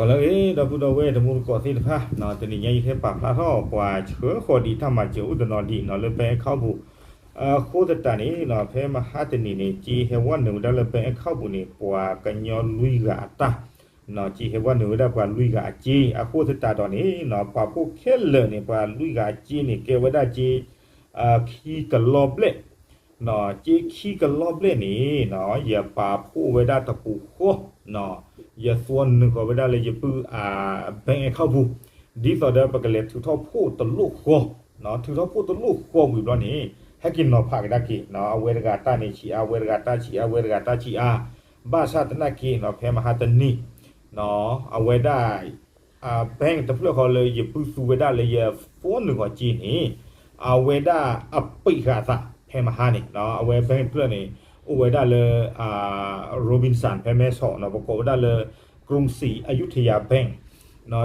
အိၣ်လၢအဂ့ၤ ဒီပုၢ်ဒီဝဲၢ်တံၤသကိးသ့ၣ်တဖၣ်, တနံၤညါအံၤဟဲပာ်ဖျါထီၣ်ပှၤဆှၢဃီၤဒံးတၢ်မၤစၢၤအိၣ်တနီၤဒံးနီၤ လၢ bank account ပူၤ, အဃိသတးန့ၣ်နီၤ ဖဲမဟါတနံၤန့ၣ် က့ဟဲဝဲနုာ်ဝဲဒၣ်လၢ bank account ပူၤန့ၣ် ပှၤကညီလွံၢ်ဂၤအတၢ် က့ဟဲဝဲနုာ်ဝဲဒၣ်ပှၤလွံၢ်ဂၤအစ့ အဃိသတးဒီးန့ၣ်နီၤ ပှၤဖိခဲလၢာ်န့ၣ် ပှၤလွံၢ်ဂၤအစ့န့ၣ် ကဲဝဲဒၣ်စ့ ခံကလီဘျဲၣ် စ့ခံကလီဘျဲၣ်န့ၣ်နီၤ ယပာ်ဖှိၣ်ဝဲဒၣ်တပူၤဃီ ယသွီနုာ်ဃီၤဝဲဒၣ်လၢယပုၢ်အ bank account ပူၤ, ဒ်သိးဒီးပကလဲၤထုးထီၣ်ဖှိၣ်တလိၣ်ဃီ, ထုးထီၣ်ဖှိၣ်တလိၣ်ဃီဝံၤဘျီန့ၣ် ဟဲက့ၤနီၤဖးကဒါက့ၤ, အဝဲတဂၤတၢ်န့ၣ်ဆံးအါ အဝဲတဂၤတၢ်ဆံးအါ အဝဲတဂၤတၢ်ဆံးအါ, ဘၣ်ဆၣ်သနာ်က့နီၤ ဖဲမဟါတနံၤ အဝဲဒၣ် bank တဖျၢၣ်ဃီလၢယပုၢ်သူဝဲဒၣ်လၢယသွီနုာ်ဃီၤစ့န့ၣ် အဝဲဒၣ်အပံးဃာ်အသး ဖဲမဟါန့ၣ် အဝဲ bank တဖျၢၣ်န့ၣ် အိၣ်ဝဲဒၣ်လၢ Robinson ဖဲမဲဆီးနီၤ ပကိးဝဲဒၣ်လၢ ကရုၢ်စံအယုထယၤ bank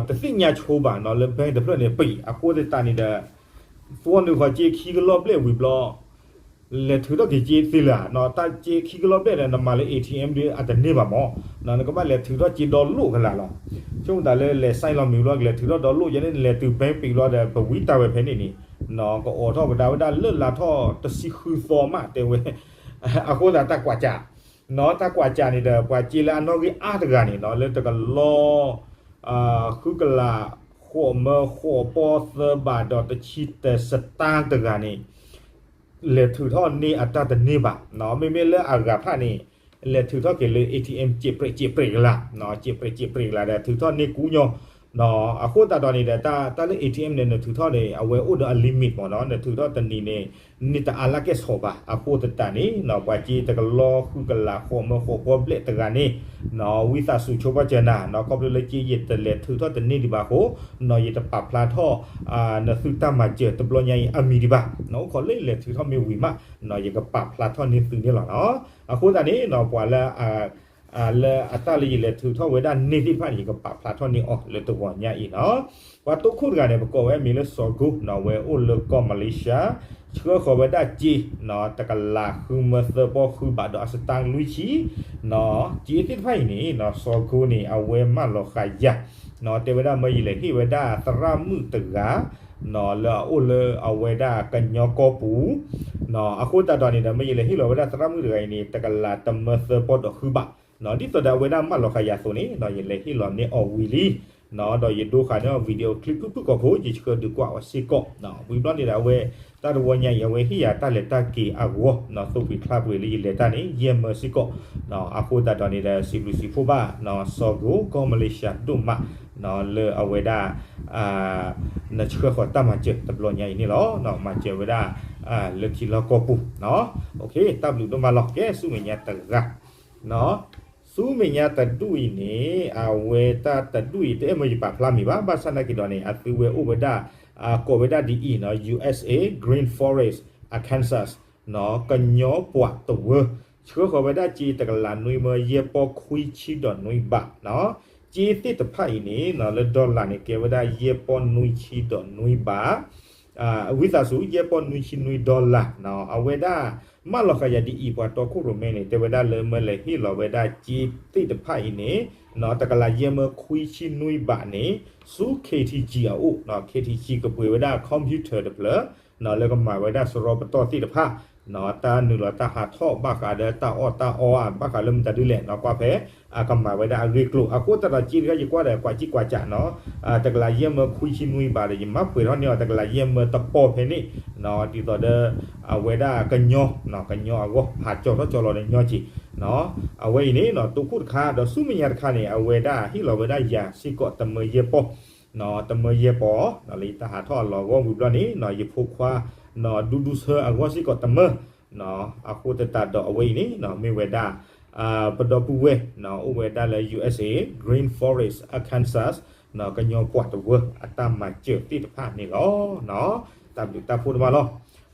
တသ့ၣ်ညါဆိဘၣ်နီၤ လၢ bank တဖျၢၣ်န့ၣ် ပံး အဃိသတးန့ၣ်ဒီး သွီနုာ်ဃီၤစ့ခံကလီဘျဲၣ်ဝံၤဘျီ လဲၤထုးထီၣ်က့ၤစ့သ့လၢၤနီၤ တၢ်စ့ခံကလီဘျဲၣ်ဒီး နမၤလၢ A T M ဒီးအတန့ၢ်ဘၣ်မး နကဘၣ်လဲၤထုးထီၣ်စ့ဒီလိၣ်ကလာ်လီၤ. ဆိကမိၣ်တၢ်လၢလဲၤ sign လီၤမံၤဘျီ ကလဲၤထုးထီၣ်ဒီလိၣ် ယဲန့ၣ် နလဲၤတုၤ bank ပံးဘျီဒီး ပဝံတၢ်ဝဲဖဲန့ၣ်န့ၣ် ကအိးထီၣ်ကဒါဝဲဒၣ်လၢလါထီၣ်တဆံဃုသီမး တဲဝဲ အဃိသတးတၢ်ကွၢ်စး နီၤ တၢ်ကွၢ်စးန့ၣ်ဒီး ပှၤစ့လၢအနီၣ်ဂံၢ်အါတဂၤန့ၣ်နီၤ လၢတကလီ ဃုကလး ဃိးမၢဃိးပီသၢဘးဒီးတဆံတစတၢ်တဂၤန့ၣ် လဲၤထုးထီၣ်န့ၢ်အတၢ်တန့ၢ်ဘၣ်နီၤ မ့မ့ၢ်လၢအဂၤဖၣ်န့ၣ် လဲၤထုးထီၣ်က့ၤလၢ A T M စံးပြ့းစံးပြ့းကလာ် စံးပြ့းစံးပြ့းကလာ်ဒီး ထုးထီၣ်န့ၢ်ကူညီ အဃိသတးဒီးန့ၣ်ဒီး တၢ်လၢ A T M န့ၣ် နထုးထီၣ်န့ၣ် အဝဲအိၣ်ဒီးအ limit မ့ၢ်နီၤ နထုးထီၣ်တနံၤန့ၣ် န့ၢ်တအါလၢကဲၣ်ဆိးဘၣ် အဃိသတးန့ၣ်နီၤ ပှၤစ့တကလီ ဃုကလး ဃိးမၢဃိးပီဘျဲၣ်တဂၤန့ၣ်နီၤ ဝံသးစူၤဆိပာ်စၢၤနၤနီၤ ခီဖျိလၢက့ယတလဲၤထုးထီၣ်တန့ၢ်ဒံးဘၣ်အဃိနီၤ ယတပာ်ဖျါထီၣ် နသုတၢ်မၤစၢၤတဘျီညါအံၤအမံၤဒံးဘၣ်နီၤ အိၣ်ခိးလၢယလဲၤထုးထီၣ်မ့ၢ်ဝံၤမးနီၤ ယကပာ်ဖျါထီၣ်န့ၢ်သုန့ၣ်လီၤနီၤ အဃိသတးန့ၣ်နီၤ ပှၤလၢ လၢအတၢ်လၢယလဲၤထုးထီၣ်ဝဲဒၣ်န့ၢ်သ့ၣ်တဖၣ်န့ၣ် ယကပာ်ဖျါထီၣ်န့ၢ်အီၤလၢတဂီၤညါအံၤနီၤ ပှၤတိခိၣ်တဂၤန့ၣ် ပကိးဝဲအမံၤလၢစီၤကိနီၤ အဝဲအိၣ်လၢကီၢ် Malaysia ဆှၢဃီၤဝဲဒၣ်စ့နီၤ တကလးဃုမၢသၢပီဃုဘးဒီးအစတါလွံၢ်ဆံနီၤ စ့သ့ၣ်တဖၣ်အံၤန့ၣ်နီၤ စီၤကိန့ၣ် အဝဲမၢလီၤဃာ်ယၤနီၤ တဲဝဲဒၣ်မၢယလဲၤဟ့ၣ်ဝဲဒၣ်သရၣ်မုၣ်တဂၤနီၤ လၢအအိၣ်လၢအဝဲဒၣ်ကညီကီၢ်ပူၤနီၤ အဃိသတးဒီးန့ၣ်ဒီး မၢယလဲၤဟ့ၣ်လီၤဝဲဒၣ်သရၣ်မုၣ်တဂၤအံၤန့ၣ် တကလးတမၢသၢပီဒီးဃုဘးနီၤ ဒ်သိးဒီးအဝဲဒၣ်မၢလီၤဃာ်ယၤအသိးန့ၣ်နီၤ ယလဲၤဟ့ၣ်လီၤန့ၢ်အီၤဝံၤလံနီၤ ဒီးယဒိဃာ်န့ၢ်အီၤ video clip ဖုၣ်ဖုၣ်ကိာ်ဖိ ယဆှၢဒုးကွၢ်အီၤစ့ၢ်ကီးနီၤ ဝံၤဘျီန့ၣ်ဒီးအဝဲ တၢ်တဝီညါအံၤ အဝဲဟ့ၣ်ယၤတၢ်လဲၤတၢ်က့ၤအဂီၢ်နီၤ သိၣ်ပှ့ၤချါပှ့ၤလၢယလဲၤတၢ်န့ၣ် ယဲၢ်မၢစ့ၢ်ကီးနီၤ အဃိသတးဒီးန့ၣ်ဒီး စံးဘျုးစံးဖှိၣ်ဘၣ်နီၤ စီၤကိ ကီၢ် Malaysia ဒိၣ်မးနီၤ လၢအဝဲဒၣ် နဆှၢဃီၤတၢ်မၤစၢၤတဘျီညါအံၤန့ၣ်လီၤ. မၤစၢၤဝဲဒၣ် လၢထံလီၢ်ကီၢ်ပူၤနီၤ. တၢ်ဘျုးဒိၣ်မးလီၤ. ကဲ ဆူမဲာ်ညါတဂၤ ဆူမဲာ်ညါတဒူၣ်အံၤန့ၣ် အဝဲတၢ်တဒူၣ်အံၤ တအဲၣ်မၢယပာ်ဖျါမံၤဘၣ်. ဘၣ်ဆၣ်သနာ်က့ဒီးန့ၣ် အသုဝဲအိၣ်ဝဲဒၣ် ကိးဝဲဒၣ်ဒ်အံၤနီၤ U S A Green Forest Arkansas နီၤ ကညီပှၤတဝၢ ဆှၢဃီၤဝဲဒၣ်စ့တကလးနွံမၢယဲၢ်ပီခွံဆံဒီးနွံဘးနီၤ. စ့သ့ၣ်တဖၣ်အံၤန့ၣ်နီၤ လၢ dollar န့ၣ် ကဲဝဲဒၣ်ယဲၢ်ပီနွံဆံဒီးနွံဘး ဝံသးစူၤ ယဲၢ်ပီနွံဆံနွံ dollar နီၤ. အဝဲဒၣ် မၢလီၤဃာ်ယၤဒ်အံၤ ပှၤတီခိၣ်ရိၣ်မဲန့ၣ် တဲဝဲဒၣ်လၢမၢလဲၤဟ့ၣ်လီၤဝဲဒၣ်စ့သ့ၣ်တဖၣ်အံၤန့ၣ်နီၤ တကလးယဲၢ်မၢခွံဆံနွံဘးန့ၣ် ဆူ K T G အအိၣ်နီၤ. K T G ကပှ့ၤဝဲဒၣ် computer တဖျၢၣ်နီၤ လၢကမၤဝဲဒၣ်စရီပတီၢ်သ့ၣ်တဖၣ်နီၤ တၢ်နုာ်လီၤတၢ်ဟးထီၣ်ဘၣ်ဃးဒီးတၢ်အီၣ်တၢ်အီ ဘၣ်ဃးလၢမတၤဒ်လဲၣ်နီၤ ကွၢ်ဖဲ အကမၤဝဲဒၣ်အဂ့ၢ်ကျိၤ အဃိသတးဒီးစ့တခါယကွၢ်ဒီးကွၢ်စံၣ်ကွၢ်စးနီၤ တကလးယဲၢ်မၢခွံဆံနွံဘးဒီး ယမၤပှဲၤထီၣ်န့ၢ်အီၤ တကလးယဲၢ်မၢတပီၢ်ဖဲန့ၣ်နီၤ ဒ်သိးဒီး အဝဲဒၣ်ကညီ ကညီအဂီၢ် ဟးကၠီထီၣ်ကၠီလီၤဒီးညီက့ၤနီၤ အဝဲအံၤန့ၣ်နီၤ တိခိၣ်တခါ ဒီးဆူမဲာ်ညါတခါန့ၣ် အဝဲဒၣ်ဟ့ၣ်လီၤဝဲဒၣ်ယၤစ့ၢ်ကီးတမၢယဲၢ်ပီၢ်နီၤ တမၢယဲၢ်ပီၢ်နီၤ လၢယတၢ်ဟးထီၣ်အလီၢ်အဂီၢ်ဝံၤဘျီန့ၣ်နီၤ ယဖိခွါနီၤ ဒူဒူဆၢအဂီၢ်စ့ၢ်ကီးတမၢ အဃိသတးဒီးအဝဲအံၤန့ၣ်နီၤ မ့ၢ်ဝဲဒၣ် ပဒီပုၢ်ဝဲၢ်နီၤ အိၣ်ဝဲဒၣ်လၢ U S A Green Forest Arkansas နီၤ ကညီပှၤတဝၢအတၢ်မၤစၢၤသ့ၣ်တဖၣ်န့ၣ်လီၤ. တၢ်ဘျုးတၢ်ဖှိၣ်ဒိၣ်မးလီၤ.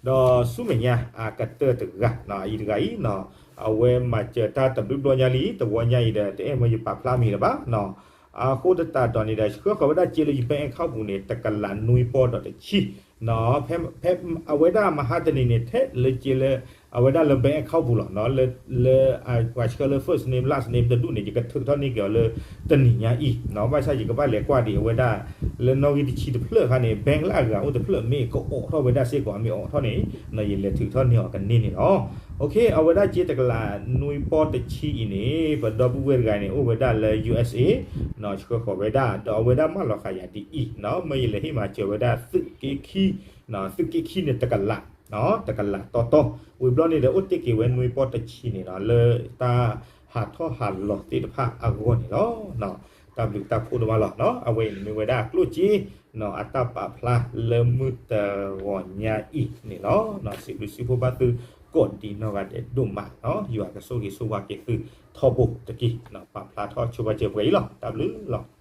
ဒီးဆူမဲာ်ညါအကတၢၢ်တဂၤနီၤ အအံၤတဂၤအံၤနီၤ အဝဲမၤစၢၤတၢ်တဘျုးဘျီညါလံ တဝီညါအံၤဒီး တအဲၣ်မၢယပာ်ဖျါမံၤလၢၤဘၣ်နီၤ အဃိသတးဒီးန့ၣ်ဒီး ဆှၢဃီၤဝဲဒၣ်စ့လၢယ bank account ပူၤန့ၣ် တကလးနွံပီၢ်ဒီးတဆံနီၤ ဖဲ ဖဲအဝဲဒၣ်မဟါတနံၤန့ၣ် ထဲလၢစ့လၢ အဝဲဒၣ်လၢ bank account ပူၤလီၤ. လၢ လၢပှၤဆှၢလၢ first name last name တဒူၣ်န့ၣ် ယကထုးထီၣ်န့ၢ်က့ၤအီၤလၢတနံၤညါအံၤနီၤ. ဘၣ်ဆၣ်ယကဘၣ်လဲၤကွၢ်ဒံးအဝဲဒၣ် လၢနီၣ်ဂံၢ်တဆံတဖျၢၣ်အခါန့ၣ် bank လၢအဂၤအိၣ်တဖျၢၣ် မ့ၢ်ကအိးထီၣ်ဝဲဒၣ်စ့ၢ်ကီး မ့ၢ်အိးထီၣ်န့ၣ် ယလဲၤထုးထီၣ်န့ၢ်အီၤကန့ၢ်န့ၣ်လီၤ. အဝဲဒၣ်စ့တကလးနွံပီၢ်တဆံအံၤန့ၣ် ပဒီပုၢ်ဝဲၢ်တဂၤန့ၣ် အိၣ်ဝဲဒၣ်လၢ ယူၢ်အ့းအ့း ဆှၢဃီၤဝဲဒၣ် ဒီးအဝဲဒၣ်မၢလီၤဃာ်ယၤဒ်အံၤနီၤ, မ့ၢ်ယလဲၤဟ့ၣ်မၤစၢၤဝဲဒၣ်သုးက့ခံ သုးက့ခံန့ၣ်တကလး တကလးတီတီ, ဝံၤဘျီန့ၣ်ဒီး အိၣ်တ့ၢ်က့ၤဝဲနွံပီၢ်တဆံန့ၣ်နီၤ လၢတၢ်ဟးထီၣ်ဟးလီၤသ့ၣ်တဖၣ်အဂီၢ်န့ၣ်လီၤ. တၢ်ဘျုးတၢ်ဖှိၣ်ဒိၣ်မးလီၤနီၤ. အဝဲအံၤန့ၣ်မ့ၢ်ဝဲဒၣ်ကျိၣ်စ့ အတၢ်ပာ်ဖျါလၢမုၢ်တဂီၤညါအံၤန့ၣ်လီၤ. စံးဘျုးစံးဖှိၣ်ဘၣ်သုကိးဒံးနီၢ်ဂၤဒဲးဒိၣ်မးနီၤ, ယွၤကဆိၣ်ဂ့ၤဆိၣ်ဝါက့ၤသုထီဘိတက့ၢ်. ပာ်ဖျါထီၣ်ဆိပာ်စၢၤပှဲၤအံၤလီၤ. တၢ်ဘျုးလီၤ.